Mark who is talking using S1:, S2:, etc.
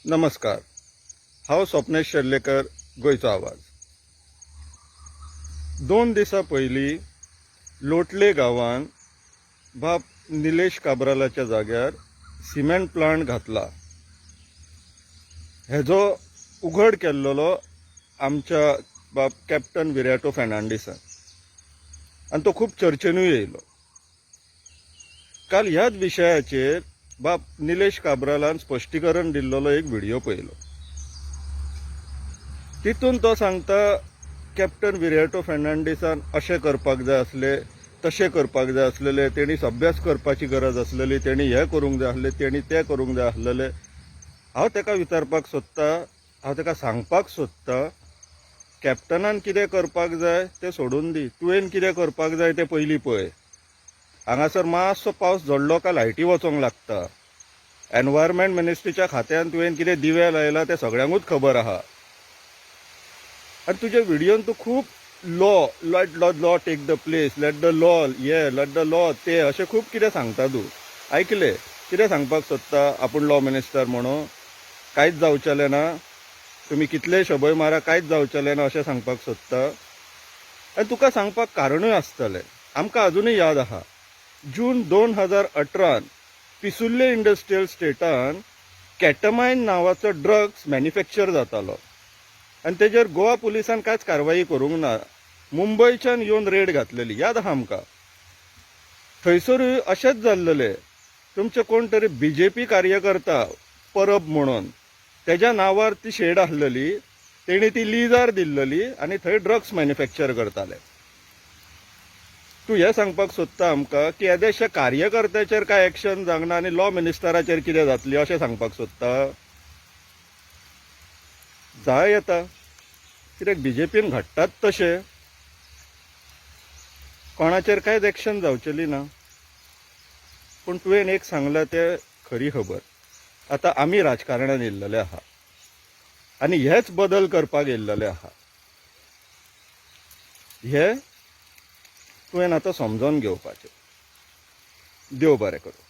S1: नमस्कार, हांव स्वप्नेश शेर्लेकर, गोंयचो आवाज. 2 दिसां पयलीं लोटले गांवान बाब निलेश काब्रालाच्या जाग्यार सिमेंट प्लांट घातला, हेजो उघड केल्लोलो आमच्या बाब कॅप्टन विरियाटो फेर्नांडीसान आनी तो खूब चर्चेनूय येयलो. काल ह्याच विशयाचेर बाब निलेश काब्रालान स्पश्टीकरण दिल्लोलो एक व्हिडिओ पळयलो. तितून तो सांगता, कॅप्टन विरियाटो फेर्नांडीसान अशें करपाक जाय आसलें, तशें करपाक जाय आसलेलें, तेणी अभ्यास करपाची गरज आसलेली, तेणी हें करूंक जाय आसलें, तेणी तें करूंक जाय आसलेलें. हांव ताका विचारपाक सोदता, हांव ताका सांगपाक सोदता, कॅप्टनान कितें करपाक जाय तें सोडून दी, तुवें कितें करपाक जाय तें पयलीं पळय. हांगासर मातसो पावस झडलो काय लायटी वचोंक लागता. एनवायरमेंट मिनिस्ट्रीच्या खात्यान तुवें कितें दिवे लायला तें सगळ्यांकूच खबर आहा. आनी तुज्या व्हिडियोन तूं खूब law, let law take the place, let the law ये, let the law ते, अशें खूब कितें सांगता तूं. आयकलें. कितें सांगपाक सोदता? आपूण लॉ मिनिस्टर म्हणून कांयच जावचेलें ना, तुमी कितलेय शबय मारा, कांयच जावचेलें ना, अशें सांगपाक सोदता? आनी तुका सांगपाक कारणूय आसतलें. आमकां अजुनूय याद आहा, जून 2018न पिसुर्ले इंडस्ट्रियल स्टेटान कॅटमायन नांवाचो ड्रग्स मॅन्युफॅक्चर जातालो आनी तेजेर गोवा पुलिसान कांयच कारवाई करूंक ना. मुंबयच्यान येवन रेड घातलेली, याद आहा आमकां. थंयसरूय अशेंच जाल्लेलें. तुमचे कोण तरी बीजेपी कार्यकर्ता परब म्हणून, तेज्या नांवार ती शेड आसलेली, तेणी ती लिजार दिल्लेली आनी थंय ड्रग्स मॅन्युफॅक्चर करताले. तूं हें सांगपाक सोदता आमकां की येदेशा कार्यकर्त्याचेर कांय एक्शन जावंक ना आनी लॉ मिनिस्टराचेर कितें जातली, अशें सांगपाक सोदता? जाय येता, कित्याक बीजेपीन घडटात तशें, कोणाचेर कांयच एक्शन जावचेली ना. पूण तुवें एक सांगलां तें खरी खबर. आतां आमी राजकारणान येयल्लेले आहा आनी हेच बदल करपाक येयल्लेले आहा, हे तुवें आतां समजोन घेवपाचें. देव बरें करूं.